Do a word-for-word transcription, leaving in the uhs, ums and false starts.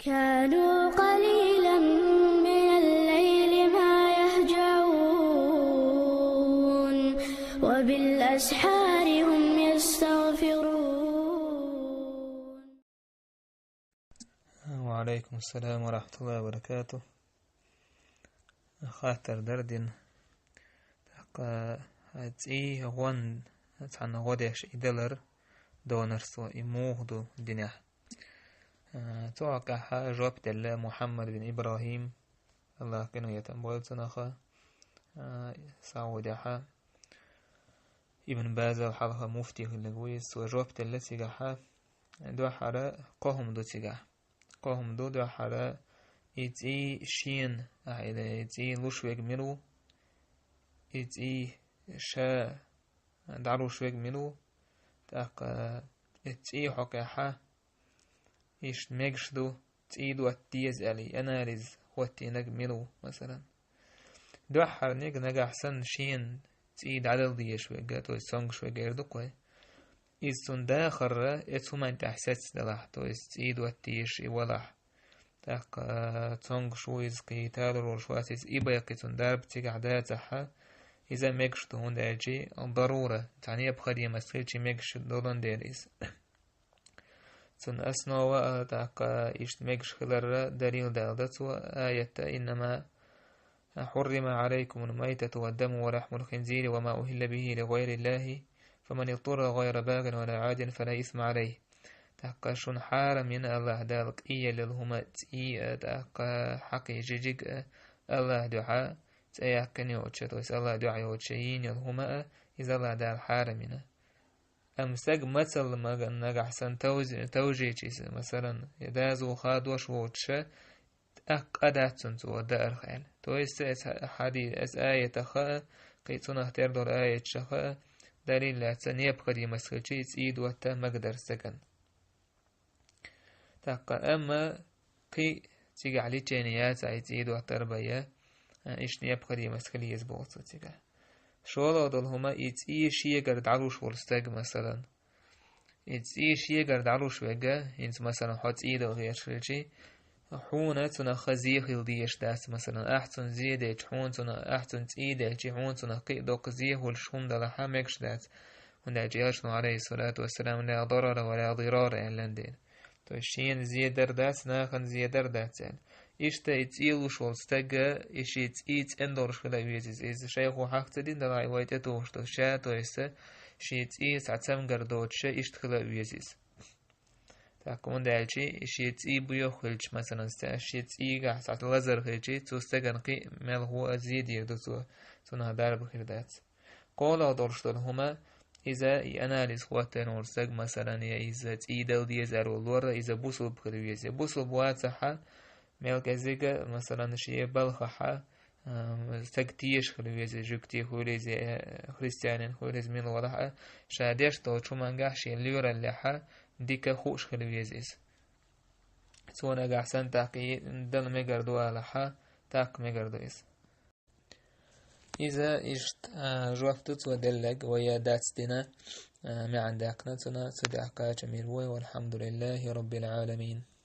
كانوا قليلا من الليل ما يهجعون، وبالأسحار هم يستغفرون. وعليكم السلام ورحمة الله وبركاته. Хаттар дар дин. ТӀаккха цӀий гӀон, цхьана гӀо деш и далар донарство, и муха ду динехь. Цу хьокъехьа жоп делла Мухьаммад бин ИбрахӀим, АллахӀ къинхетам бойла цунах, Саудехьа Ибн Базал хьалха муфти хилларг ву иза, цо жоп делла цигахьа, дуьххьара кхо хӀума ду цигахь. Кхо хӀума ду дуьххьара, и цӀий шена, ахь или и цӀий луш верг мила ву, и цӀий ша дӀалуш верг мила ву, тӀаккха и цӀий хьокъехьа, иштта мегаш ду, цӀий дотта деза аьлла, анализ хӀоттийнарг мила ву, масалан. Дуьххьарниг нагахь санна шена цӀий дӀадала дезаш верг, то есть цомгаш верг эр ду-кх вай. Иза цунна дахарра, эцу хӀуманна тӀехь сецна делахь, то есть цӀий дотта дезаш и валахь. ТӀаккха цомгаш ву иза, кхин талур волуш вац иза, и баккхий цунна дарба цигахь дацахьа, иза мегаш ду, хӀунда аьлча дарура, цхьа необходимость хилча мегаш долун дела иза. Цунна основа а, тӀаккха иштта мегаш хиларра далил далда цо аятта: «إنما حرم عليكم الميتة والدم ولحم الخنزير وما أهل به لغير الله فمن اضطر غير باغ ولا عاد فلا إثم عليه». ТӀаккха шуна хьарам йина АллахӀ Дала къийлал хӀума, цӀий а, тӀаккха хьакхий жижиг а, АллахӀ дуьхьа цӀе яьккхина йоцуша, то есть АллахӀ дуьхьа йоцуша йийна йолу хӀума а, иза АллахӀ Дала хьарам йина. Амма стаг мацалла маган нагахь санна тавз-, тавжийча иза, масалан, я дазо хадош воцуша, тӀаккха къа дац цунна цо даарх аьлла. То есть, эс хьади-, эс аятах а, кхин цунах тера долу аяташах а, далил лаьцна необходимость хилча, иза цӀий дотта магадара стагана. ТӀаккха амма кхин цигахь лечение яц, ай цӀий доттар бан я, а, иштта необходимость хила еза боху цо цигахь. ШолгӀа долу хӀума, и цӀий шегара дӀалуш волу стаг, масалан. И цӀий шегара дӀалуш верг, хӀинца, масалан, хьо цӀий дала гӀерташ хилчий, хьуна цунах зе хила дезаш дац, масалан, ахь цунна зе делча, хьуна цунах, ахь цунна цӀий делчий, хьуна цунах кхин а доккха зе хуьлуш хӀума далахьа мегаш дац. ХӀунда аьлча Элчано, Ӏалайхиссалату вассалам, «لا ضرر ولا ضرار» аьлла дела. То есть шена зе дар дац, нахана зе дар дац аьлла. Иштта и цӀий луш волу стаг, и шен цӀий цӀена долуш хила а веза иза. Иза шайхо хьахка ца дина далахь, вай тӀетухуш ду ша, то есть шен цӀий цхьа цамгар доцуша, иштта хила а веза иза. ТӀаккха хӀунда аьлча и шен цӀий буьйхуш хилча, масалан, ца-, шен цӀийгахь цхьа лазар хилчий, цу стагана кхин а мелхо а зе дийр ду цо, цунах дарба хир дац. КхоалгӀа долуш долу хӀума, иза и анализ хӀоттийна волу стаг, масалан, я иза цӀий дала деза аьлла лорра, иза бусулба хила веза. Бусулба вацахьа, мел кӀезига, масалан, шен балхахьа, а, стаг тешаш хила веза, жуьгти хуьлийла иза, э, христианин хуьлийла иза, мила валахь а, ша деш долчу хӀумангахь шен лоьраллехьа, дика хууш хила веза иза. Цо нагахь санна тӀаккха и дала мегар ду алахьа, тӀаккха мегар ду иза. Иза иштта, а, жоп ду цо деллаг, вай я дац дина, а, маьӀна даьккхина цунна, цу тӀехь кхача мир ву вай, والحمد لله رب العالمين.